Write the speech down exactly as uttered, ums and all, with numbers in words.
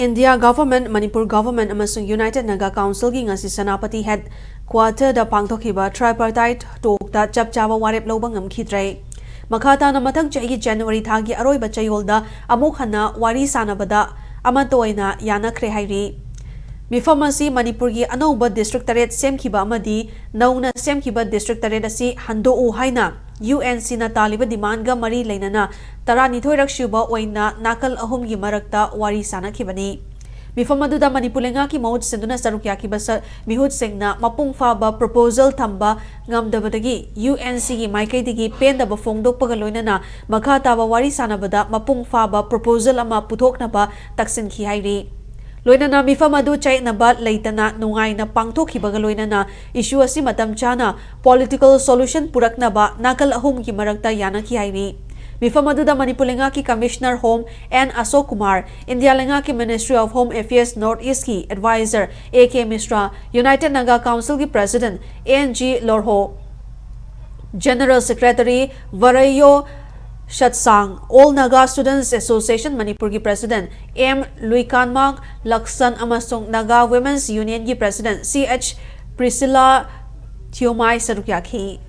India Government, Manipur Government ꯑꯃꯁꯨꯡ United Naga Councilꯒꯤ ꯉꯁꯤ ꯁꯦꯅꯥꯄꯇꯤ Headquarterꯗ ꯄꯥꯡꯊꯣꯛꯈꯤꯕ Tripartite Talkꯇ ꯆꯞ ꯆꯥꯕ ꯋꯥꯔꯦꯞ ꯂꯧꯕ ꯉꯝꯈꯤꯗ꯭ꯔꯦ꯫ ꯃꯈꯥ ꯇꯥꯅ ꯃꯊꯪ ꯆꯍꯤꯒꯤ January ꯊꯥꯒꯤ ꯑꯔꯣꯏꯕ ꯆꯌꯣꯜꯗ ꯑꯃꯨꯛ ꯍꯟꯅ ꯋꯥꯔꯤ ꯁꯥꯅꯕꯗ ꯑꯃꯠꯇ ꯑꯣꯏꯅ ꯌꯥꯅꯈ꯭ꯔꯦ ꯍꯥꯏꯔꯤ꯫ ꯃꯤꯐꯝ ꯑꯁꯤ ꯃꯅꯤꯄꯨꯔꯒꯤ ꯑꯅꯧꯕ district ꯇꯔꯦꯠ ꯁꯦꯝꯈꯤꯕ ꯑꯃꯗꯤ ꯅꯧꯅ ꯁꯦꯝꯈꯤꯕ district ꯇꯔꯦꯠ ꯑꯁꯤ ꯍꯟꯗꯣꯛꯎ ꯍꯥꯏꯅ UNCꯅ ꯇꯥꯜꯂꯤꯕ demandꯒ ꯃꯔꯤ ꯂꯩꯅꯅ ꯇꯔꯥꯅꯤꯊꯣꯏꯔꯛ ꯁꯨꯕ ꯑꯣꯏꯅ ꯅꯥꯀꯜ ꯑꯍꯨꯝꯒꯤ ꯃꯔꯛꯇ ꯋꯥꯔꯤ ꯁꯥꯅꯈꯤꯕꯅꯤ꯫ ꯃꯤꯐꯝ ꯑꯗꯨꯗ ꯃꯅꯤꯄꯨꯔ ꯂꯩꯉꯥꯛꯀꯤ ꯃꯍꯨꯠ ꯁꯤꯟꯗꯨꯅ ꯁꯔꯨꯛ ꯌꯥꯈꯤꯕ ꯁ-, ꯃꯤꯍꯨꯠꯁꯤꯡꯅ ꯃꯄꯨꯡ ꯐꯥꯕ proposal ꯊꯝꯕ ꯉꯝꯗꯕꯗꯒꯤ UNCꯒꯤ ꯃꯥꯏꯀꯩꯗꯒꯤ ꯄꯦꯟꯗꯕ ꯐꯣꯡꯗꯣꯛꯄꯒ ꯂꯣꯏꯅꯅ ꯃꯈꯥ ꯇꯥꯕ ꯋꯥꯔꯤ ꯁꯥꯅꯕꯗ ꯃꯄꯨꯡ ꯐꯥꯕ proposal ꯑꯃ ꯄꯨꯊꯣꯛꯅꯕ ꯇꯛꯁꯤꯟꯈꯤ ꯍꯥꯏꯔꯤ꯫ ꯂꯣꯏꯅꯅ ꯃꯤꯐꯝ ꯑꯗꯨ ꯆꯌꯦꯠꯅꯕ ꯂꯩꯇꯅ ꯅꯨꯡꯉꯥꯏꯅ ꯄꯥꯡꯊꯣꯛꯈꯤꯕꯒ ꯂꯣꯏꯅꯅ issue ꯑꯁꯤ ꯃꯇꯝ ꯆꯥꯅ political solution ꯄꯨꯔꯛꯅꯕ ꯅꯥꯀꯜ ꯑꯍꯨꯝꯒꯤ ꯃꯔꯛꯇ ꯌꯥꯅꯈꯤ ꯍꯥꯏꯔꯤ꯫ ꯃꯤꯐꯝ ꯑꯗꯨꯗ ꯃꯅꯤꯄꯨꯔ ꯂꯩꯉꯥꯛꯀꯤ Commissioner Home N ꯑꯁꯣꯛ ꯀꯨꯃꯥꯔ, ꯏꯟꯗꯤꯌꯥ ꯂꯩꯉꯥꯛꯀꯤ Ministry of Home Affairs North Eastꯀꯤ Advisor A K ꯃꯤꯁ꯭ꯔꯥ, United Naga Councilꯒꯤ President N G ꯂꯣꯔꯍꯣ, General Secretary ꯚꯔꯩꯌꯣ ꯁꯠꯁꯥꯡ, All Naga Students Association ꯃꯅꯤꯄꯨꯔꯒꯤ President M ꯂꯨꯏꯀꯥꯟꯃꯥꯡ ꯂꯛꯁꯟ ꯑꯃꯁꯨꯡ Naga Women's Unionꯒꯤ President C H Priscilla ꯊꯤꯌꯣꯃꯥꯏ ꯁꯔꯨꯛ ꯌꯥꯈꯤ꯫